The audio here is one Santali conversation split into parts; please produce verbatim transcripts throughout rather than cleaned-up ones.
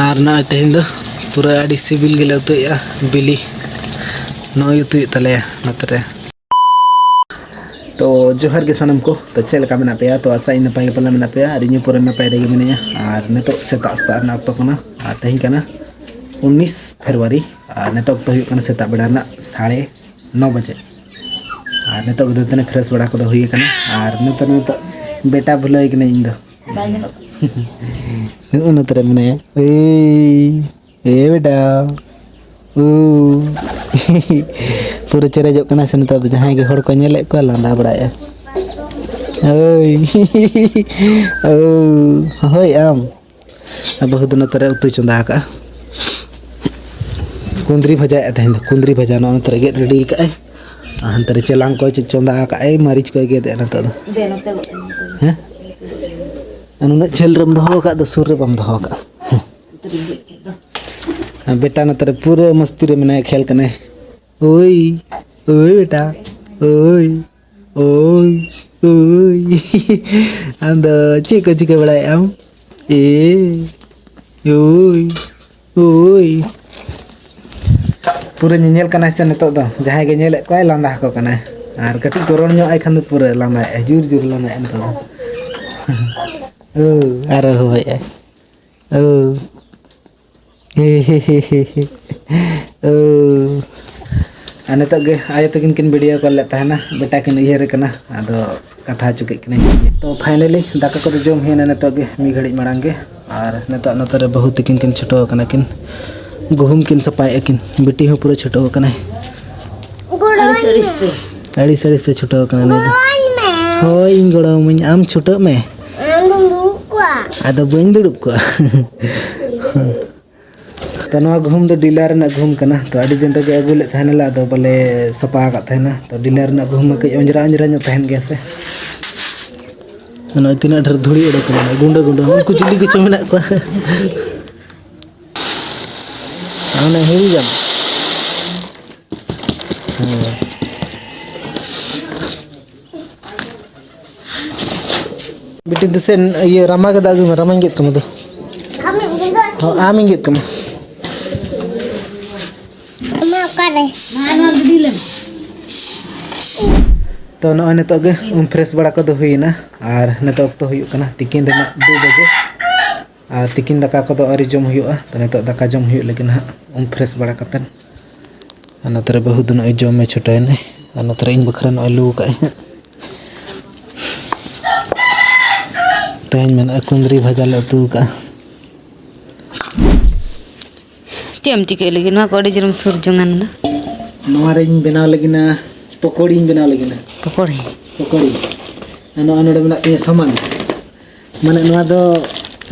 ᱟᱨ ᱱᱚᱜᱼᱚᱭ ᱛᱮᱦᱮᱧ ᱫᱚ ᱯᱩᱨᱟᱹ ᱟᱹᱰᱤ ᱥᱤᱵᱤᱞ ᱜᱮᱞᱮ ᱩᱛᱩᱭᱮᱫᱼᱟ ᱵᱤᱞᱤ᱾ ᱱᱚᱜᱼᱚᱭ ᱩᱛᱩᱭᱮᱫ ᱛᱟᱞᱮᱭᱟ ᱱᱚᱛᱮ ᱨᱮ᱾ ᱛᱚ ᱡᱚᱦᱟᱨ ᱜᱮ ᱥᱟᱱᱟᱢ ᱠᱚ᱾ ᱛᱚ ᱪᱮᱫ ᱞᱮᱠᱟ ᱢᱮᱱᱟᱜ ᱯᱮᱭᱟ? ᱛᱚ ᱟᱥᱟᱭᱟᱹᱧ ᱱᱟᱯᱟᱭ ᱜᱮ ᱯᱟᱞᱮ ᱢᱮᱱᱟᱜ ᱯᱮᱭᱟ, ᱟᱨ ᱤᱧ ᱦᱚᱸ ᱯᱩᱨᱟᱹ ᱱᱟᱯᱟᱭ ᱨᱮᱜᱮ ᱢᱤᱱᱟᱹᱧᱟ᱾ ᱟᱨ ᱱᱤᱛᱚᱜ ᱥᱮᱛᱟᱜ ᱥᱮᱛᱟᱜ ᱨᱮᱱᱟᱜ ᱚᱠᱛᱚ ᱠᱟᱱᱟ, ᱟᱨ ᱛᱮᱦᱮᱧ ᱠᱟᱱᱟ ᱩᱱᱤᱥ ᱯᱷᱮᱵᱽᱨᱩᱣᱟᱨᱤ, ᱟᱨ ᱱᱤᱛᱚᱜ ᱚᱠᱛᱚ ᱦᱩᱭᱩᱜ ᱠᱟᱱᱟ ᱥᱮᱛᱟᱜ ᱵᱮᱲᱟ ᱨᱮᱱᱟᱜ ᱥᱟᱲᱮ ᱱᱚ ᱵᱟᱡᱮ᱾ ᱟᱨ ᱱᱤᱛᱚᱜ ᱫᱚ ᱛᱤᱱᱟᱹᱜ ᱯᱷᱨᱮᱥ ᱵᱟᱲᱟ ᱠᱚᱫᱚ ᱦᱩᱭ ᱟᱠᱟᱱᱟ, ᱟᱨ ᱱᱤᱛᱚᱜ ᱱᱤᱛᱚᱜ ᱵᱮᱴᱟ ᱵᱷᱩᱞᱟᱹᱣ ᱠᱟᱹᱱᱟᱹᱧ ᱤᱧ ᱫᱚ᱾ ᱵᱟᱭ ᱧᱮᱞᱚᱜ ᱠᱟᱱᱟ᱾ ᱱᱚᱜᱼᱚ ᱱᱚᱛᱮ ᱨᱮ ᱢᱮᱱᱟᱭᱟ᱾ ᱮᱭ, ᱮ ᱵᱮᱴᱟ᱾ ᱩ᱾ ᱯᱩᱨᱟᱹ ᱪᱮᱨᱮᱡᱚᱜ ᱠᱟᱱᱟ ᱥᱮ ᱱᱮᱛᱟᱨ ᱫᱚ, ᱡᱟᱦᱟᱸᱭ ᱜᱮ ᱦᱚᱲ ᱠᱚ ᱧᱮᱞᱮᱫ ᱠᱚᱣᱟ ᱞᱟᱸᱫᱟ ᱵᱟᱲᱟᱭᱮᱫᱼᱟ᱾ ᱳᱭ᱾ ᱳ᱾ ᱦᱳᱭ ᱟᱢ᱾ ᱟᱨ ᱵᱟᱹᱦᱩ ᱫᱚ ᱱᱚᱛᱮ ᱨᱮ ᱩᱛᱩᱭ ᱪᱚᱸᱫᱟ ᱟᱠᱟᱫᱼᱟ᱾ ᱠᱩᱸᱫᱽᱨᱤ ᱵᱷᱟᱡᱟᱭᱮᱫᱼᱟ ᱛᱮᱦᱮᱧ ᱫᱚ, ᱠᱩᱸᱫᱽᱨᱤ ᱵᱷᱟᱡᱟ᱾ ᱱᱚᱜᱼᱚ ᱱᱚᱛᱮ ᱨᱮ ᱜᱮᱫ ᱨᱮᱰᱤ ᱟᱠᱟᱫᱼᱟᱭ᱾ ᱟᱨ ᱦᱟᱱᱛᱮ ᱨᱮ ᱪᱮᱞᱟᱝ ᱠᱚᱭ ᱪᱚᱸᱫᱟ ᱟᱠᱟᱫᱼᱟᱭ, ᱢᱟᱹᱨᱤᱪ ᱠᱚᱭ ᱜᱮᱫ ᱮᱫᱼᱟ ᱱᱤᱛᱚᱜ ᱫᱚ᱾ ᱫᱮ, ᱱᱚᱛᱮ ᱜᱚᱫ ᱟᱹᱧ ᱢᱮ᱾ ᱦᱮᱸ? ᱟᱨ ᱱᱩᱱᱟᱹᱜ ᱡᱷᱟᱹᱞ ᱨᱮᱢ ᱫᱚᱦᱚ ᱟᱠᱟᱫ ᱫᱚ, ᱥᱩᱨ ᱨᱮ ᱵᱟᱢ ᱫᱚᱦᱚ ᱟᱠᱟᱫ᱾ ᱩᱛᱩ ᱨᱤᱧ ᱜᱮᱫ ᱠᱮᱫ ᱫᱚ᱾ ᱟᱨ ᱵᱮᱴᱟ ᱱᱚᱛᱮ ᱨᱮ ᱯᱩᱨᱟᱹ ᱢᱚᱥᱛᱤ ᱨᱮ ᱢᱮᱱᱟᱭᱟ, ᱠᱷᱮᱞ ᱠᱟᱱᱟᱭ᱾ ᱳᱭ, ᱳᱭ ᱵᱮᱴᱟ, ᱳᱭ, ᱳᱭ, ᱳᱭ᱾ ᱟᱢ ᱫᱚ ᱪᱮᱫ ᱠᱚ ᱪᱤᱠᱟᱹ ᱵᱟᱲᱟᱭᱮᱫ ᱟᱢ? ᱮ, ᱳᱭ, ᱳᱭ᱾ ᱯᱩᱨᱟᱹ ᱧᱮᱧᱮᱞ ᱠᱟᱱᱟᱭ ᱥᱮ ᱱᱤᱛᱚᱜ ᱫᱚ, ᱡᱟᱦᱟᱸᱭ ᱜᱮ ᱧᱮᱞᱮᱫ ᱠᱚᱣᱟᱭ ᱞᱟᱸᱫᱟ ᱟᱠᱚ ᱠᱟᱱᱟᱭ᱾ ᱟᱨ ᱠᱟᱹᱴᱤᱡ ᱠᱚ ᱨᱚᱲ ᱧᱚᱜ ᱟᱭ ᱠᱷᱟᱱ ᱫᱚ ᱯᱩᱨᱟᱹ ᱞᱟᱸᱫᱟᱭᱮᱫᱼᱟᱭ, ᱡᱳᱨ ᱡᱳᱨ ᱞᱟᱸᱫᱟᱭᱮᱫᱼᱟᱭ ᱱᱤᱛᱚᱜ ᱫᱚ᱾ ᱳ, ᱟᱨᱚ ᱦᱚᱦᱚᱭᱮᱫᱼᱟᱭ᱾ ᱳ᱾ ᱳ᱾ ᱟᱨ ᱱᱤᱛᱚᱜ ᱜᱮ ᱟᱭᱳ ᱛᱟᱹᱠᱤᱱ ᱠᱤᱱ ᱵᱷᱤᱰᱤᱭᱳ ᱠᱚᱞ ᱞᱮᱫ ᱛᱟᱦᱮᱱᱟ, ᱵᱮᱴᱟ ᱠᱤᱱ ᱩᱭᱦᱟᱹᱨᱮ ᱠᱟᱱᱟ, ᱟᱫᱚ ᱠᱟᱛᱷᱟ ᱦᱚᱪᱚ ᱠᱮᱫ ᱠᱤᱱᱟᱹᱧ᱾ ᱛᱚ finally ᱫᱟᱠᱟ ᱠᱚᱫᱚ ᱡᱚᱢ ᱦᱩᱭᱱᱟ ᱱᱤᱛᱚᱜ ᱜᱮ ᱢᱤᱫ ᱜᱷᱟᱹᱲᱤᱡ ᱢᱟᱲᱟᱝ ᱜᱮ᱾ ᱟᱨ ᱱᱤᱛᱚᱜ ᱱᱚᱛᱮ ᱨᱮ ᱵᱟᱹᱦᱩ ᱛᱟᱹᱠᱤᱱ ᱠᱤᱱ ᱪᱷᱩᱴᱟᱹᱣ ᱟᱠᱟᱱᱟ ᱠᱤᱱ, ᱜᱩᱦᱩᱢ ᱠᱤᱱ ᱥᱟᱯᱷᱟᱭᱮᱫᱼᱟ ᱠᱤᱱ, ᱵᱤᱴᱤ ᱦᱚᱸ ᱯᱩᱨᱟᱹ ᱪᱷᱩᱴᱟᱹᱣ ᱟᱠᱟᱱᱟᱭ᱾ ᱟᱹᱲᱤᱥ ᱟᱹᱲᱤᱥ ᱛᱮ᱾ ᱟᱹᱲᱤᱥ ᱟᱹᱲᱤᱥ ᱛᱮ ᱪᱷᱩᱴᱟᱹᱣ ᱟᱠᱟᱱᱟ ᱱᱩᱭ ᱫᱚ᱾ ᱜᱚᱲᱚᱣᱟᱹᱧ ᱢᱮ᱾ ᱦᱳᱭ, ᱤᱧ ᱜᱚᱲᱚ ᱟᱹᱢᱟᱹᱧ, ᱟᱢ ᱪᱷᱩᱴᱟᱹᱜ ᱢᱮ᱾ ᱟᱢ ᱫᱚᱢ ᱫᱩᱲᱩᱵ ᱠᱚᱜᱼᱟ᱾ ᱟᱫᱚ ᱵᱟᱹᱧ ᱫᱩᱲᱩᱵ ᱠᱚᱜᱼᱟ᱾ ᱛᱚ ᱱᱚᱣᱟ ᱜᱩᱦᱩᱢ ᱫᱚ ᱰᱤᱞᱟᱨ ᱨᱮᱱᱟᱜ ᱜᱩᱦᱩᱢ ᱠᱟᱱᱟ᱾ ᱛᱚ ᱟᱹᱰᱤ ᱫᱤᱱ ᱨᱮᱜᱮ ᱟᱹᱜᱩ ᱞᱮᱫ ᱛᱟᱦᱮᱱᱟᱞᱮ, ᱟᱫᱚ ᱵᱟᱞᱮ ᱥᱟᱯᱷᱟ ᱟᱠᱟᱫ ᱛᱟᱦᱮᱱᱟ᱾ ᱛᱚ ᱰᱤᱞᱟᱨ ᱨᱮᱱᱟᱜ ᱜᱩᱦᱩᱢ ᱢᱟ ᱠᱟᱹᱡ ᱚᱸᱡᱽᱨᱟ ᱚᱸᱡᱽᱨᱟ ᱧᱚᱜ ᱛᱟᱦᱮᱱ ᱜᱮᱭᱟ ᱥᱮ᱾ ᱱᱚᱜᱼᱚᱭ ᱛᱤᱱᱟᱹᱜ ᱰᱷᱮᱨ ᱫᱷᱩᱲᱤ ᱚᱰᱚᱠ ᱠᱟᱱᱟ, ᱜᱩᱸᱰᱟᱹ ᱜᱩᱸᱰᱟᱹ᱾ ᱩᱱᱠᱩ ᱪᱤᱞᱤ ᱠᱚᱪᱚ ᱢᱮᱱᱟᱜ ᱠᱚᱣᱟ᱾ ᱚᱱᱮ ᱦᱤᱲᱤᱡᱟᱢ᱾ ᱦᱮᱸ᱾ ᱵᱤᱴᱤ ᱫᱩᱥᱮ ᱤᱭᱟᱹ ᱨᱟᱢᱟ ᱜᱮᱫ ᱟᱹᱜᱩᱭ ᱢᱮ, ᱨᱟᱢᱟᱧ ᱜᱮᱫ ᱛᱟᱢᱟ ᱫᱩ᱾ ᱟᱢ ᱤᱧ ᱜᱮᱫ ᱠᱟᱢᱟ᱾ ᱟᱢᱟᱜ ᱚᱠᱟᱨᱮ? ᱛᱚ, ᱱᱚᱜᱼᱚᱭ ᱱᱤᱛᱚᱜ ᱜᱮ ᱩᱢ ᱯᱷᱨᱮᱥ ᱵᱟᱲᱟ ᱠᱚᱫᱚ ᱦᱩᱭᱮᱱᱟ᱾ ᱟᱨ ᱱᱤᱛᱚᱜ ᱚᱠᱛᱚ ᱦᱩᱭᱩᱜ ᱠᱟᱱᱟ ᱛᱤᱠᱤᱱ ᱨᱮᱱᱟᱜ ᱫᱩ ᱵᱟᱡᱮ᱾ ᱟᱨ ᱛᱤᱠᱤᱱ ᱫᱟᱠᱟ ᱠᱚᱫᱚ ᱟᱹᱣᱨᱤ ᱡᱚᱢ ᱦᱩᱭᱩᱜᱼᱟ᱾ ᱛᱚ, ᱱᱤᱛᱚᱜ ᱫᱟᱠᱟ ᱡᱚᱢ ᱦᱩᱭᱩᱜ ᱞᱟᱹᱜᱤᱫ ᱱᱟᱦᱟᱜ ᱩᱢ ᱯᱷᱨᱮᱥ ᱵᱟᱲᱟ ᱠᱟᱛᱮᱫ᱾ ᱟᱨ ᱱᱚᱛᱮ ᱨᱮ ᱵᱟᱹᱦᱩ ᱫᱚ ᱱᱚᱜᱼᱚᱭ ᱡᱚᱢᱮ ᱪᱷᱩᱴᱟᱹᱣᱮᱱᱟᱭ᱾ ᱟᱨ ᱱᱚᱛᱮ ᱨᱮ ᱤᱧ ᱵᱟᱠᱷᱨᱟ ᱱᱚᱜᱼᱚᱭ ᱞᱩ ᱠᱟᱜᱼᱟᱭ ᱦᱟᱸᱜ᱾ ᱛᱮᱦᱮᱧ ᱢᱮᱱᱟᱜᱼᱟ ᱠᱩᱸᱫᱽᱨᱤ ᱵᱷᱟᱡᱟ ᱞᱮ ᱩᱛᱩ ᱠᱟᱜᱼᱟ᱾ ᱪᱮᱫ ᱮᱢ ᱪᱤᱠᱟᱹᱭ ᱞᱟᱹᱜᱤᱫ? ᱱᱚᱣᱟ ᱠᱚ ᱟᱹᱰᱤ ᱡᱳᱨᱮᱢ ᱥᱩᱨ ᱡᱚᱝᱟᱱ ᱫᱚ᱾ ᱱᱚᱣᱟ ᱨᱮᱧ ᱵᱮᱱᱟᱣ ᱞᱟᱹᱜᱤᱫ ᱯᱚᱠᱚᱲᱤᱧ ᱵᱮᱱᱟᱣ ᱞᱟᱹᱜᱤᱫ᱾ ᱯᱚᱠᱚᱲᱤ? ᱯᱚᱠᱚᱲᱤ᱾ ᱟᱨ ᱱᱚᱣᱟ ᱱᱚᱰᱮ ᱢᱮᱱᱟᱜ ᱛᱤᱧᱟᱹ ᱥᱟᱢᱟᱱ, ᱢᱟᱱᱮ ᱱᱚᱣᱟ ᱫᱚ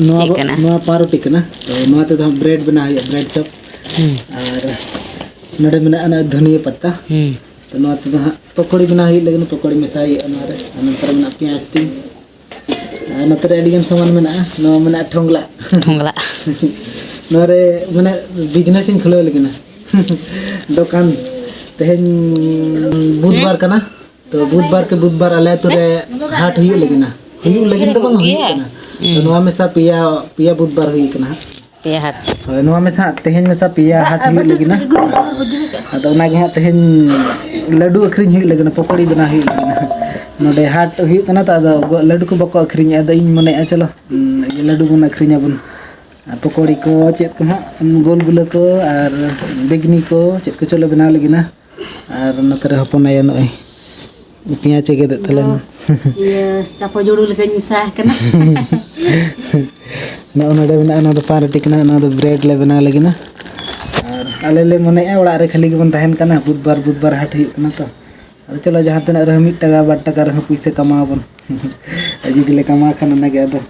ᱱᱚᱣᱟ ᱪᱮᱫ ᱵᱚ- ᱠᱟᱱᱟ? ᱱᱚᱣᱟ ᱯᱟᱣᱨᱩᱴᱤ ᱠᱟᱱᱟ᱾ ᱛᱚ ᱱᱚᱣᱟ ᱛᱮᱫᱚ ᱦᱟᱸᱜ ᱵᱨᱮᱰ ᱵᱮᱱᱟᱣ ᱦᱩᱭᱩᱜᱼᱟ, ᱵᱨᱮᱰ ᱪᱚᱯ᱾ ᱦᱩᱸ᱾ ᱟᱨ ᱱᱚᱰᱮ ᱢᱮᱱᱟᱜᱼᱟ ᱱᱚᱜᱼᱚᱭ ᱫᱷᱩᱱᱤᱭᱟᱹ ᱯᱟᱛᱟ᱾ ᱦᱩᱸ᱾ ᱛᱚ ᱱᱚᱣᱟ ᱛᱮᱫᱚ ᱦᱟᱸᱜ ᱯᱚᱠᱚᱲᱤ ᱵᱮᱱᱟᱣ ᱦᱩᱭᱩᱜ ᱞᱟᱹᱜᱤᱫ, ᱯᱚᱠᱚᱲᱤ ᱢᱮᱥᱟ ᱦᱩᱭᱩᱜᱼᱟ ᱱᱚᱣᱟ ᱨᱮ᱾ ᱟᱨ ᱱᱚᱛᱮ ᱨᱮ ᱢᱮᱱᱟᱜᱼᱟ ᱯᱮᱸᱭᱟᱡᱽ ᱛᱤᱧ᱾ ᱟᱨ ᱱᱚᱛᱮ ᱨᱮ ᱟᱹᱰᱤᱜᱟᱱ ᱥᱟᱢᱟᱱ ᱢᱮᱱᱟᱜᱼᱟ᱾ ᱱᱚᱣᱟ ᱢᱮᱱᱟᱜᱼᱟ ᱴᱷᱚᱝᱞᱟ᱾ ᱴᱷᱚᱝᱞᱟ᱾ ᱱᱚᱣᱟ ᱨᱮ ᱢᱟᱱᱮ ᱵᱤᱡᱽᱱᱮᱥ ᱤᱧ ᱠᱷᱩᱞᱟᱹᱣ ᱞᱟᱹᱜᱤᱫ᱾ ᱫᱚᱠᱟᱱ ᱛᱮᱦᱮᱧ ᱵᱩᱫᱷᱵᱟᱨ ᱠᱟᱱᱟ᱾ ᱛᱚ ᱵᱩᱫᱷᱵᱟᱨ ᱠᱮ ᱵᱩᱫᱷᱵᱟᱨ ᱟᱞᱮ ᱟᱹᱛᱩ ᱨᱮ ᱦᱟᱴ ᱦᱩᱭᱩᱜ ᱞᱟᱹᱜᱤᱫ᱾ ᱦᱩᱭᱩᱜ ᱞᱟᱹᱜᱤᱫ ᱫᱚ ᱵᱟᱝ, ᱦᱩᱭᱩᱜ ᱠᱟᱱᱟ᱾ ᱛᱚ ᱱᱚᱣᱟ ᱢᱮᱥᱟ ᱯᱮᱭᱟ, ᱯᱮᱭᱟ ᱵᱩᱫᱷᱵᱟᱨ ᱦᱩᱭ ᱠᱟᱱᱟ ᱦᱟᱸᱜ᱾ ᱯᱮᱭᱟ ᱦᱟᱴ᱾ ᱦᱳᱭ, ᱱᱚᱣᱟ ᱢᱮᱥᱟ ᱛᱮᱦᱮᱧ ᱢᱮᱥᱟ ᱯᱮᱭᱟ ᱦᱟᱴ ᱦᱩᱭᱩᱜ ᱞᱟᱹᱜᱤᱫ᱾ ᱟᱫᱚ ᱚᱱᱟᱜᱮ ᱦᱟᱸᱜ ᱛᱮᱦᱮᱧ ᱞᱟᱹᱰᱩ ᱟᱹᱠᱷᱨᱤᱧ ᱦᱩᱭᱩᱜ ᱞᱟᱹᱜᱤᱫ, ᱯᱚᱠᱚᱲᱤ ᱵᱮᱱᱟᱣ ᱦᱩᱭᱩᱜ ᱞᱟᱹᱜᱤᱫ᱾ ᱱᱚᱰᱮ ᱦᱟᱴ ᱦᱩᱭᱩᱜ ᱠᱟᱱᱟ ᱛᱚ, ᱟᱫᱚ ᱞᱟᱹᱰᱩ ᱠᱚ ᱵᱟᱠᱚ ᱟᱹᱠᱷᱨᱤᱧᱮᱜᱼᱟ᱾ ᱟᱫᱚ ᱤᱧ ᱢᱚᱱᱮᱭᱮᱫᱼᱟ ᱪᱚᱞᱚ, ᱩᱸ, ᱤᱭᱟᱹ ᱞᱟᱹᱰᱩ ᱵᱚᱱ ᱟᱹᱠᱷᱨᱤᱧᱟᱵᱚᱱ᱾ ᱟᱨ ᱯᱚᱠᱚᱲᱤ ᱠᱚ ᱪᱮᱫ ᱠᱚ ᱦᱟᱸᱜ, ᱜᱳᱞ ᱜᱩᱞᱟᱹ ᱠᱚ ᱟᱨ ᱵᱮᱜᱽᱱᱤ ᱠᱚ ᱪᱮᱫ ᱠᱚᱪᱚ ᱞᱮ ᱵᱮᱱᱟᱣ ᱞᱟᱹᱜᱤᱫ ᱱᱟ᱾ ᱟᱨ ᱱᱚᱛᱮ ᱨᱮ ᱦᱚᱯᱚᱱ ᱟᱭᱳ ᱱᱚᱜᱼᱚᱭ ᱯᱮᱸᱭᱟᱡᱽ ᱮ ᱜᱮᱫᱮᱫ ᱛᱟᱞᱮᱱ᱾ ᱤᱭᱟᱹ, ᱪᱟᱯᱚ ᱡᱩᱲᱩ ᱞᱮᱠᱟᱧ ᱢᱮᱥᱟ ᱟᱠᱟᱱᱟ᱾ ᱱᱚᱜᱼᱚ ᱱᱚᱰᱮ ᱢᱮᱱᱟᱜᱼᱟ, ᱱᱚᱣᱟ ᱫᱚ ᱯᱟᱣᱨᱩᱴᱤ ᱠᱟᱱᱟ, ᱱᱚᱣᱟ ᱫᱚ ᱵᱨᱮᱰ ᱞᱮ ᱵᱮᱱᱟᱣ ᱞᱟᱹᱜᱤᱫ ᱱᱟ᱾ ᱟᱨ ᱟᱞᱮ ᱞᱮ ᱢᱚᱱᱮᱭᱮᱫᱼᱟ ᱚᱲᱟᱜ ᱨᱮ ᱠᱷᱟᱹᱞᱤ ᱜᱮᱵᱚᱱ ᱛᱟᱦᱮᱱ ᱠᱟᱱᱟ, ᱵᱩᱫᱷᱵᱟᱨ ᱵᱩᱫᱷᱵᱟᱨ ᱦᱟᱴ ᱦᱩᱭᱩᱜ ᱠᱟᱱᱟ ᱛᱚ᱾ ᱟᱫᱚ ᱪᱚᱞᱚ, ᱡᱟᱦᱟᱸ ᱛᱤᱱᱟᱹᱜ ᱨᱮᱦᱚᱸ ᱢᱤᱫ ᱴᱟᱠᱟ ᱵᱟᱨ ᱴᱟᱠᱟ ᱨᱮᱦᱚᱸ ᱯᱩᱭᱥᱟᱹ ᱠᱟᱢᱟᱣ ᱟᱵᱚᱱ᱾ ᱟᱨ ᱡᱩᱫᱤ ᱞᱮ ᱠᱟᱢᱟᱣ ᱠᱷᱟᱱ ᱚᱱᱟᱜᱮ᱾ ᱟᱫᱚ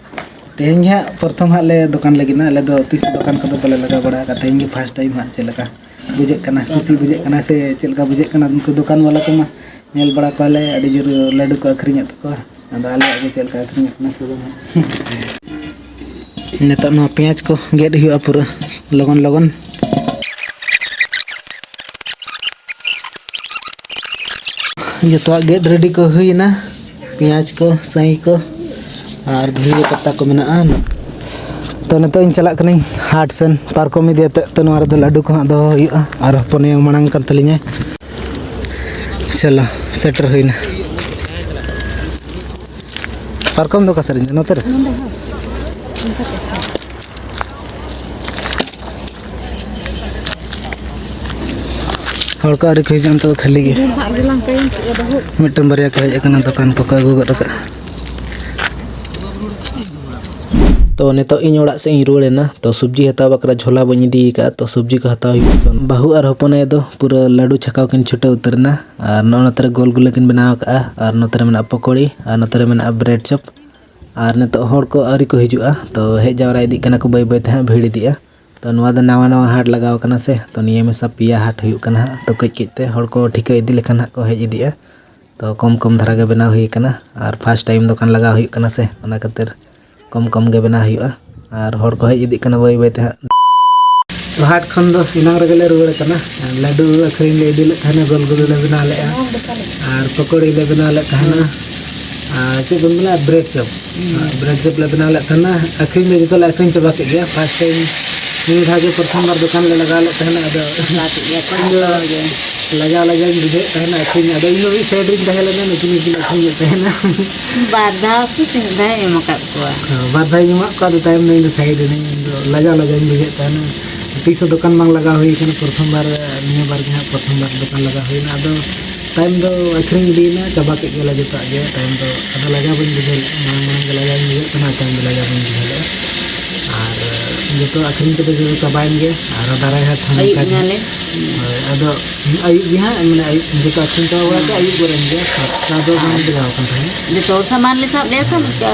ᱛᱮᱦᱮᱧ ᱜᱮ ᱦᱟᱸᱜ ᱯᱨᱚᱛᱷᱚᱢ ᱦᱟᱸᱜ ᱞᱮ ᱫᱚᱠᱟᱱ ᱞᱟᱹᱜᱤᱫ ᱱᱟ᱾ ᱟᱞᱮ ᱫᱚ ᱛᱤᱥ ᱫᱚᱠᱟᱱ ᱠᱚᱫᱚ ᱵᱟᱞᱮ ᱞᱟᱜᱟᱣ ᱵᱟᱲᱟ ᱟᱠᱟᱫ, ᱛᱮᱦᱮᱧ ᱜᱮ ᱯᱷᱟᱥᱴ ᱴᱟᱭᱤᱢ ᱦᱟᱸᱜ᱾ ᱪᱮᱫ ᱞᱮᱠᱟ ᱵᱩᱡᱷᱟᱹᱜ ᱠᱟᱱᱟ? ᱠᱩᱥᱤ ᱵᱩᱡᱷᱟᱹᱜ ᱠᱟᱱᱟ ᱥᱮ ᱪᱮᱫ ᱞᱮᱠᱟ ᱵᱩᱡᱷᱟᱹᱜ ᱠᱟᱱᱟ? ᱩᱱᱠᱩ ᱫᱚᱠᱟᱱ ᱵᱟᱞᱟ ᱠᱚᱢᱟ ᱧᱮᱞ ᱵᱟᱲᱟ ᱠᱚᱣᱟᱞᱮ, ᱟᱹᱰᱤ ᱡᱳᱨ ᱞᱟᱹᱰᱩ ᱠᱚ ᱟᱹᱠᱷᱨᱤᱧᱮᱫ ᱛᱟᱠᱚᱣᱟ᱾ ᱟᱫᱚ ᱟᱞᱮᱭᱟᱜ ᱜᱮ ᱪᱮᱫ ᱞᱮᱠᱟ ᱟᱹᱠᱷᱨᱤᱧᱚᱜ ᱠᱟᱱᱟ ᱥᱮ ᱵᱟᱝ ᱦᱟᱸᱜ᱾ ᱱᱤᱛᱚᱜ ᱱᱚᱣᱟ ᱯᱮᱸᱭᱟᱡᱽ ᱠᱚ ᱜᱮᱫ ᱦᱩᱭᱩᱜᱼᱟ ᱯᱩᱨᱟᱹ ᱞᱚᱜᱚᱱ ᱞᱚᱜᱚᱱ᱾ ᱡᱚᱛᱚᱣᱟᱜ ᱜᱮᱫ ᱨᱮᱰᱤ ᱠᱚ ᱦᱩᱭᱮᱱᱟ, ᱯᱮᱸᱭᱟᱡᱽ ᱠᱚ, ᱥᱟᱹᱦᱤ ᱠᱚ, ᱟᱨ ᱫᱷᱩᱱᱤᱭᱟᱹ ᱯᱟᱛᱟ ᱠᱚ ᱢᱮᱱᱟᱜᱼᱟ᱾ ᱛᱚ, ᱱᱤᱛᱚᱜ ᱤᱧ ᱪᱟᱞᱟᱜ ᱠᱟᱹᱱᱟᱹᱧ ᱦᱟᱴ ᱥᱮᱱ, ᱯᱟᱨᱠᱚᱢ ᱤᱫᱤ ᱟᱛᱮᱫ᱾ ᱛᱚ, ᱱᱚᱣᱟ ᱨᱮᱫᱚ ᱞᱟᱹᱰᱩ ᱠᱚ ᱦᱟᱸᱜ ᱫᱚᱦᱚ ᱦᱩᱭᱩᱜᱼᱟ, ᱟᱨ ᱦᱚᱯᱚᱱ ᱟᱭᱳ ᱢᱟᱲᱟᱝ ᱠᱟᱱ ᱛᱟᱹᱞᱤᱧᱟᱭ᱾ ᱪᱚᱞᱚ, ᱥᱮᱴᱮᱨ ᱦᱩᱭᱱᱟ᱾ ᱯᱟᱨᱠᱚᱢ ᱫᱚ ᱚᱠᱟ ᱥᱮᱫ ᱨᱮ? ᱱᱚᱛᱮ ᱨᱮ? ᱦᱚᱲ ᱠᱚ ᱟᱹᱣᱨᱤ ᱠᱚ ᱦᱤᱡᱩᱜᱼᱟ, ᱱᱤᱛᱚᱜ ᱫᱚ ᱠᱷᱟᱹᱞᱤ ᱜᱮ᱾ ᱢᱤᱫᱴᱟᱝ ᱵᱟᱨᱭᱟ ᱠᱚ ᱦᱮᱡ ᱟᱠᱟᱱᱟ, ᱫᱚᱠᱟᱱ ᱠᱚᱠᱚ ᱟᱹᱜᱩ ᱜᱚᱫ ᱟᱠᱟᱫᱼᱟ᱾ ᱛᱚ, ᱱᱤᱛᱚᱜ ᱤᱧ ᱚᱲᱟᱜ ᱥᱮᱫ ᱤᱧ ᱨᱩᱣᱟᱹᱲ ᱮᱱᱟ᱾ ᱛᱚ, ᱥᱚᱵᱽᱡᱤ ᱦᱟᱛᱟᱣ ᱵᱟᱠᱷᱨᱟ ᱡᱷᱚᱞᱟ ᱵᱟᱹᱧ ᱤᱫᱤ ᱟᱠᱟᱫᱼᱟ᱾ ᱛᱚ, ᱥᱚᱵᱽᱡᱤ ᱠᱚ ᱦᱟᱛᱟᱣ ᱦᱩᱭᱩᱜᱼᱟ᱾ ᱵᱟᱹᱦᱩ ᱟᱨ ᱦᱚᱯᱚᱱ ᱟᱭᱳ ᱫᱚ ᱯᱩᱨᱟᱹ ᱞᱟᱹᱰᱩ ᱪᱷᱟᱠᱟᱣ ᱠᱤᱱ ᱪᱷᱩᱴᱟᱹᱣ ᱩᱛᱟᱹᱨ ᱮᱱᱟ᱾ ᱟᱨ ᱱᱚᱜᱼᱚ ᱱᱚᱛᱮ ᱨᱮ ᱜᱳᱞ ᱜᱩᱞᱟᱹ ᱠᱤᱱ ᱵᱮᱱᱟᱣ ᱟᱠᱟᱫᱼᱟ, ᱟᱨ ᱱᱚᱛᱮ ᱨᱮ ᱢᱮᱱᱟᱜᱼᱟ ᱯᱚᱠᱳᱲᱤ, ᱟᱨ ᱱᱚᱛᱮ ᱨᱮ ᱢᱮᱱᱟᱜᱼᱟ ᱵᱨᱮᱰ ᱪᱚᱯ᱾ ᱟᱨ ᱱᱤᱛᱚᱜ ᱦᱚᱲ ᱠᱚ ᱟᱹᱣᱨᱤ ᱠᱚ ᱦᱤᱡᱩᱜᱼᱟ, ᱛᱚ ᱦᱮᱡ ᱡᱟᱣᱨᱟ ᱤᱫᱤᱜ ᱠᱟᱱᱟ ᱠᱚ ᱵᱟᱹᱭ ᱵᱟᱹᱭ ᱛᱮ ᱦᱟᱸᱜ, ᱵᱷᱤᱲ ᱤᱫᱤᱜᱼᱟ᱾ ᱛᱚ ᱱᱚᱣᱟ ᱫᱚ ᱱᱟᱣᱟ ᱱᱟᱣᱟ ᱦᱟᱴ ᱞᱟᱜᱟᱣ ᱠᱟᱱᱟ ᱥᱮ, ᱛᱚ ᱱᱤᱭᱟᱹ ᱢᱮᱥᱟ ᱯᱮᱭᱟ ᱦᱟᱴ ᱦᱩᱭᱩᱜ ᱠᱟᱱᱟ ᱦᱟᱸᱜ᱾ ᱛᱚ ᱠᱟᱹᱡ ᱠᱟᱹᱡ ᱛᱮ ᱦᱚᱲ ᱠᱚ ᱴᱷᱤᱠᱟᱹ ᱤᱫᱤ ᱞᱮᱠᱷᱟᱱ ᱦᱟᱸᱜ ᱠᱚ ᱦᱮᱡ ᱤᱫᱤᱜᱼᱟ᱾ ᱛᱚ ᱠᱚᱢ ᱠᱚᱢ ᱫᱷᱟᱨᱟ ᱜᱮ ᱵᱮᱱᱟᱣ ᱦᱩᱭ ᱠᱟᱱᱟ, ᱟᱨ ᱯᱷᱟᱥᱴ ᱴᱟᱭᱤᱢ ᱫᱚᱠᱟᱱ ᱞᱟᱜᱟᱣ ᱦᱩᱭᱩᱜ ᱠᱟᱱᱟ ᱥᱮ, ᱚᱱᱟ ᱠᱷᱟᱹᱛᱤᱨ ᱠᱚᱢ ᱠᱚᱢ ᱜᱮ ᱵᱮᱱᱟᱣ ᱦᱩᱭᱩᱜᱼᱟ᱾ ᱟᱨ ᱦᱚᱲ ᱠᱚ ᱦᱮᱡ ᱤᱫᱤᱜ ᱠᱟᱱᱟ ᱵᱟᱹᱭ ᱵᱟᱹᱭ ᱛᱮ ᱦᱟᱸᱜ᱾ ᱦᱟᱴ ᱠᱷᱚᱱ ᱫᱚ ᱮᱱᱟᱝ ᱨᱮᱜᱮ ᱞᱮ ᱨᱩᱣᱟᱹᱲ ᱠᱟᱱᱟ᱾ ᱞᱟᱹᱰᱩ ᱟᱹᱠᱷᱨᱤᱧ ᱞᱮ ᱤᱫᱤ ᱞᱮᱫ ᱛᱟᱦᱮᱱᱟ, ᱜᱳᱞ ᱜᱳᱞ ᱞᱮ ᱵᱮᱱᱟᱣ ᱞᱮᱫᱼᱟ, ᱟᱨ ᱯᱚᱠᱳᱲᱤ ᱞᱮ ᱵᱮᱱᱟᱣ ᱞᱮᱫ ᱛᱟᱦᱮᱱᱟ, ᱟᱨ ᱪᱮᱫ ᱵᱚᱱ ᱢᱮᱱᱟ, ᱵᱨᱮᱰ ᱪᱚᱯ᱾ ᱵᱨᱮᱰ ᱪᱚᱯ ᱞᱮ ᱵᱮᱱᱟᱣ ᱞᱮᱫ ᱛᱟᱦᱮᱱᱟ᱾ ᱟᱹᱠᱷᱨᱤᱧ ᱫᱚ ᱡᱚᱛᱚ ᱞᱮ ᱟᱹᱠᱷᱨᱤᱧ ᱪᱟᱵᱟ ᱠᱮᱫ ᱜᱮᱭᱟ᱾ ᱯᱷᱟᱥᱴ ᱴᱟᱭᱤᱢ ᱱᱤᱭᱟᱹ ᱫᱷᱟᱣ ᱜᱮ ᱯᱨᱚᱛᱷᱚᱢ ᱵᱟᱨ ᱫᱚᱠᱟᱱ ᱞᱮ ᱞᱟᱜᱟᱣ ᱞᱮᱫ ᱛᱟᱦᱮᱱᱟ᱾ ᱟᱫᱚ ᱞᱟᱜᱟᱣ ᱠᱮᱫ ᱜᱮᱭᱟ ᱠᱚ ᱤᱧ ᱫᱚ ᱡᱚᱛᱚ ᱦᱚᱲ ᱜᱮ᱾ ᱞᱟᱡᱟᱣ ᱞᱟᱡᱟᱣ ᱤᱧ ᱵᱩᱡᱷᱟᱹᱣᱮᱫ ᱛᱟᱦᱮᱱᱟ ᱟᱹᱠᱷᱨᱤᱧ᱾ ᱟᱫᱚ ᱤᱧ ᱫᱚ ᱢᱤᱫ ᱥᱟᱭᱤᱰ ᱨᱤᱧ ᱛᱟᱦᱮᱸ ᱞᱮᱱᱟ, ᱱᱩᱠᱤᱱ ᱜᱮᱠᱤᱱ ᱟᱹᱠᱷᱨᱤᱧᱮᱫ ᱛᱟᱦᱮᱱᱟ᱾ ᱵᱟᱨ ᱫᱷᱟᱣ ᱥᱮ ᱛᱤᱱᱟᱹᱜ ᱫᱷᱟᱣ ᱮᱢ ᱟᱠᱟᱫ ᱠᱚᱣᱟ? ᱦᱮᱸ, ᱵᱟᱨ ᱫᱷᱟᱣ ᱤᱧ ᱮᱢᱟᱜ ᱠᱚᱣᱟ᱾ ᱟᱫᱚ ᱛᱟᱭᱚᱢ ᱫᱚ ᱤᱧ ᱫᱚ ᱥᱟᱭᱤᱰ ᱮᱱᱟᱹᱧ, ᱤᱧ ᱫᱚ ᱞᱟᱡᱟᱣ ᱞᱟᱡᱟᱣ ᱤᱧ ᱵᱩᱡᱷᱟᱹᱣᱮᱫ ᱛᱟᱦᱮᱱᱟ᱾ ᱛᱤᱥ ᱦᱚᱸ ᱫᱚᱠᱟᱱ ᱵᱟᱝ ᱞᱟᱜᱟᱣ ᱦᱩᱭ ᱠᱟᱱᱟ, ᱯᱨᱚᱛᱷᱚᱢ ᱵᱟᱨ, ᱱᱤᱭᱟᱹ ᱵᱟᱨ ᱜᱮ ᱦᱟᱸᱜ ᱯᱨᱚᱛᱷᱚᱢ ᱵᱟᱨ ᱫᱚᱠᱟᱱ ᱞᱟᱜᱟᱣ ᱦᱩᱭᱱᱟ᱾ ᱟᱫᱚ ᱛᱟᱭᱚᱢ ᱫᱚ ᱟᱹᱠᱷᱨᱤᱧ ᱤᱫᱤᱭᱮᱱᱟ, ᱪᱟᱵᱟ ᱠᱮᱫ ᱜᱮᱭᱟᱞᱮ ᱡᱚᱛᱚᱣᱟᱜ ᱜᱮ᱾ ᱛᱟᱭᱚᱢ ᱫᱚ ᱟᱫᱚ ᱞᱟᱡᱟᱣ ᱵᱟᱹᱧ ᱵᱩᱡᱷᱟᱹᱣ ᱞᱮᱫᱼᱟ, ᱢᱟᱲᱟᱝ ᱢᱟᱲᱟᱝ ᱜᱮ ᱞᱟᱡᱟᱣ ᱵᱩᱡᱷᱟᱹᱣᱮᱫ ᱛᱟᱦᱮᱱᱟ, ᱛᱟᱭᱚᱢ ᱫᱚ ᱞᱟᱡᱟᱣ ᱵᱟᱹᱧ ᱵᱩᱡᱷᱟᱹᱣ ᱞᱮᱫᱼᱟ᱾ ᱟᱨ ᱡᱚᱛᱚ ᱟᱹᱠᱷᱨᱤᱧ ᱠᱟᱛᱮ ᱡᱚᱛᱚ ᱪᱟᱵᱟᱭᱮᱱ ᱜᱮ, ᱟᱨ ᱫᱟᱨᱟᱭ ᱦᱟᱴ ᱦᱚᱸ ᱟᱹᱭᱩᱵ ᱱᱚᱝᱠᱟ ᱜᱮ᱾ ᱮᱱᱟᱞᱮ᱾ ᱦᱳᱭ, ᱟᱫᱚ ᱟᱹᱭᱩᱵ ᱜᱮ ᱦᱟᱸᱜ, ᱢᱟᱱᱮ ᱟᱹᱭᱩᱵ ᱡᱚᱛᱚ ᱟᱹᱠᱷᱨᱤᱧ ᱪᱟᱵᱟ ᱵᱟᱲᱟ ᱠᱟᱛᱮ ᱟᱹᱭᱩᱵ ᱜᱚᱫ ᱮᱱ ᱜᱮ, ᱥᱟᱛᱴᱟ ᱫᱚ ᱵᱟᱝ ᱵᱟᱡᱟᱣ ᱟᱠᱟᱱ ᱛᱟᱦᱮᱸᱫ᱾ ᱡᱚᱛᱚ ᱦᱚᱲ ᱥᱟᱢᱟᱱ ᱞᱮ ᱥᱟᱵ ᱞᱮᱫᱼᱟ ᱥᱮ, ᱚᱱᱠᱟ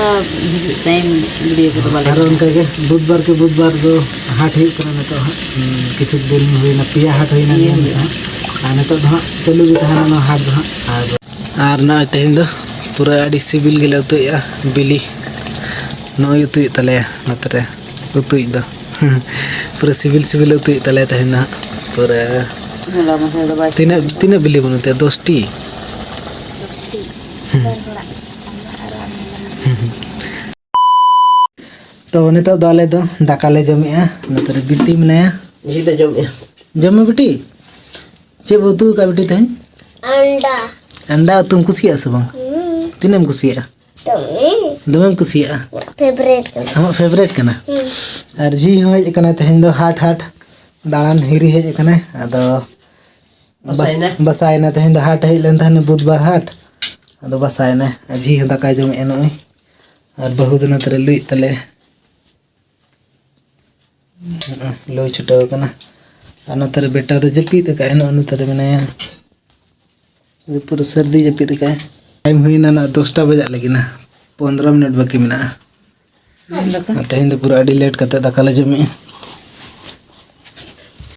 ᱦᱤᱡᱩᱜ ᱴᱟᱭᱤᱢ ᱵᱷᱤᱰᱤᱭᱳ ᱠᱚᱫᱚ ᱵᱟᱞᱮ ᱟᱨ ᱵᱮᱱᱟᱣᱟ᱾ ᱚᱱᱠᱟ ᱜᱮ ᱵᱩᱫᱷᱵᱟᱨ ᱠᱮ ᱵᱩᱫᱷᱵᱟᱨ ᱫᱚ ᱦᱟᱴ ᱦᱩᱭᱩᱜ ᱠᱟᱱᱟ ᱱᱤᱛᱚᱜ ᱦᱟᱸᱜ᱾ ᱦᱩᱸ, ᱠᱤᱪᱷᱩ ᱫᱤᱱ ᱦᱩᱭᱱᱟ, ᱯᱮᱭᱟ ᱦᱟᱴ ᱦᱩᱭᱱᱟ ᱱᱤᱭᱟᱹ ᱱᱤᱭᱟᱹ ᱢᱮᱥᱟ᱾ ᱦᱩᱭᱩᱜᱼᱟ᱾ ᱟᱨ ᱱᱤᱛᱚᱜ ᱫᱚ ᱦᱟᱸᱜ ᱪᱟᱹᱞᱩ ᱜᱮ ᱛᱟᱦᱮᱱᱟ ᱱᱚᱣᱟ ᱦᱟᱴ ᱫᱚ ᱦᱟᱸᱜ᱾ ᱟᱨ ᱟᱨ ᱱᱚᱜᱼᱚᱭ ᱛᱮᱦᱮᱧ ᱫᱚ ᱯᱩᱨᱟᱹ ᱟᱹᱰᱤ ᱥᱤᱵᱤᱞ ᱜᱮᱞᱮ ᱩᱛᱩᱭᱮᱫᱼᱟ ᱵᱤᱞᱤ᱾ ᱱᱚᱜᱼᱚᱭ ᱩᱛᱩᱭᱮᱫ ᱛᱟᱞᱮᱭᱟ ᱱᱚᱛᱮ ᱨᱮ ᱩᱛᱩᱭᱤᱡ ᱫᱚ᱾ ᱯᱩᱨᱟᱹ ᱥᱤᱵᱤᱞ ᱥᱤᱵᱤᱞ ᱩᱛᱩᱭᱮᱫ ᱛᱟᱞᱮᱭᱟ ᱛᱮᱦᱮᱧ ᱫᱚ ᱦᱟᱸᱜ᱾ ᱯᱩᱨᱟᱹ ᱦᱚᱞᱟ ᱢᱟᱫᱷᱮᱨ ᱫᱚ ᱵᱟᱭ ᱛᱤᱱᱟᱹᱜ, ᱥᱤᱵᱤᱞ ᱠᱟᱱᱟ᱾ ᱛᱤᱱᱟᱹᱜ ᱵᱤᱞᱤ ᱵᱚᱱ ᱩᱛᱩᱭᱟ? ᱫᱚᱥᱴᱤ? ᱫᱚᱥᱴᱤ᱾ ᱦᱩᱸ᱾ ᱦᱩᱸ, ᱦᱩᱸ᱾ ᱛᱚ, ᱱᱤᱛᱚᱜ ᱫᱚ ᱟᱞᱮ ᱫᱚ ᱫᱟᱠᱟ ᱞᱮ ᱡᱚᱢᱮᱜᱼᱟ᱾ ᱱᱚᱛᱮ ᱨᱮ ᱵᱤᱴᱤ ᱢᱮᱱᱟᱭᱟ᱾ ᱡᱤ ᱫᱚ ᱡᱚᱢᱮᱜᱼᱟ᱾ ᱡᱚᱢ ᱢᱮ ᱵᱤᱴᱤ᱾ ᱪᱮᱫ ᱵᱚ ᱩᱛᱩ ᱟᱠᱟᱫ ᱵᱤᱴᱤ ᱛᱮᱦᱮᱧ? ᱟᱱᱰᱟ᱾ ᱟᱱᱰᱟ ᱩᱛᱩᱢ ᱠᱩᱥᱤᱭᱟᱜᱼᱟ ᱥᱮ ᱵᱟᱝ? ᱦᱩᱸ᱾ ᱛᱤᱱᱟᱹᱜ ᱮᱢ ᱠᱩᱥᱤᱭᱟᱜᱼᱟ? ᱫᱚᱢᱮ᱾ ᱫᱚᱢᱮᱢ ᱠᱩᱥᱤᱭᱟᱜᱼᱟ? ᱤᱧᱟᱹᱜ favourite ᱠᱟᱱᱟ᱾ ᱟᱢᱟᱜ favourite ᱠᱟᱱᱟ? ᱦᱩᱸ᱾ ᱟᱨ ᱡᱤ ᱦᱚᱸ ᱦᱮᱡ ᱟᱠᱟᱱᱟᱭ ᱛᱮᱦᱮᱧ ᱫᱚ ᱦᱟᱴ, ᱦᱟᱴ ᱫᱟᱬᱟᱱ ᱦᱤᱨᱤ ᱦᱮᱡ ᱟᱠᱟᱱᱟᱭ᱾ ᱟᱫᱚ ᱵᱟᱥ-, ᱵᱟᱥᱟᱭᱮᱱᱟ᱾ ᱵᱟᱥᱟᱭᱮᱱᱟ᱾ ᱛᱮᱦᱮᱧ ᱫᱚ ᱦᱟᱴ ᱦᱮᱡ ᱞᱮᱱ ᱛᱟᱦᱮᱱ, ᱵᱩᱫᱷᱵᱟᱨ ᱦᱟᱴ᱾ ᱟᱫᱚ ᱵᱟᱥᱟᱭᱮᱱᱟ᱾ ᱟᱨ ᱡᱤ ᱦᱚᱸ ᱫᱟᱠᱟᱭ ᱡᱚᱢᱮᱜᱼᱟ ᱱᱚᱜᱼᱚᱭ᱾ ᱟᱨ ᱵᱟᱹᱦᱩ ᱫᱚ ᱱᱚᱛᱮ ᱨᱮ ᱞᱩᱭᱮᱫ ᱛᱟᱞᱮ᱾ ᱞᱩᱭ ᱪᱷᱩᱴᱟᱹᱣ ᱟᱠᱟᱱᱟ᱾ ᱟᱨ ᱱᱚᱛᱮ ᱨᱮ ᱵᱮᱴᱟ ᱫᱚ ᱡᱟᱹᱯᱤᱫ ᱟᱠᱟᱫᱼᱟᱭ, ᱱᱚᱜᱼᱚ ᱱᱚᱛᱮ ᱨᱮ ᱢᱮᱱᱟᱭᱟ᱾ ᱯᱩᱨᱟᱹ ᱥᱟᱹᱨᱫᱤ ᱡᱟᱹᱯᱤᱫ ᱟᱠᱟᱫᱼᱟᱭ᱾ ᱴᱟᱭᱤᱢ ᱦᱩᱭᱱᱟ ᱱᱟᱜ ᱫᱚᱥᱴᱟ ᱵᱟᱡᱟᱜ ᱞᱟᱹᱜᱤᱫ ᱱᱟ, ᱯᱚᱱᱫᱽᱨᱚ ᱢᱤᱱᱤᱴ ᱵᱟᱹᱠᱤ ᱢᱮᱱᱟᱜᱼᱟ᱾ ᱫᱟᱠᱟ? ᱟᱨ ᱛᱮᱦᱮᱧ ᱫᱚ ᱯᱩᱨᱟᱹ ᱟᱹᱰᱤ ᱞᱮᱴ ᱠᱟᱛᱮ ᱫᱟᱠᱟ ᱞᱮ ᱡᱚᱢᱮᱜᱼᱟ᱾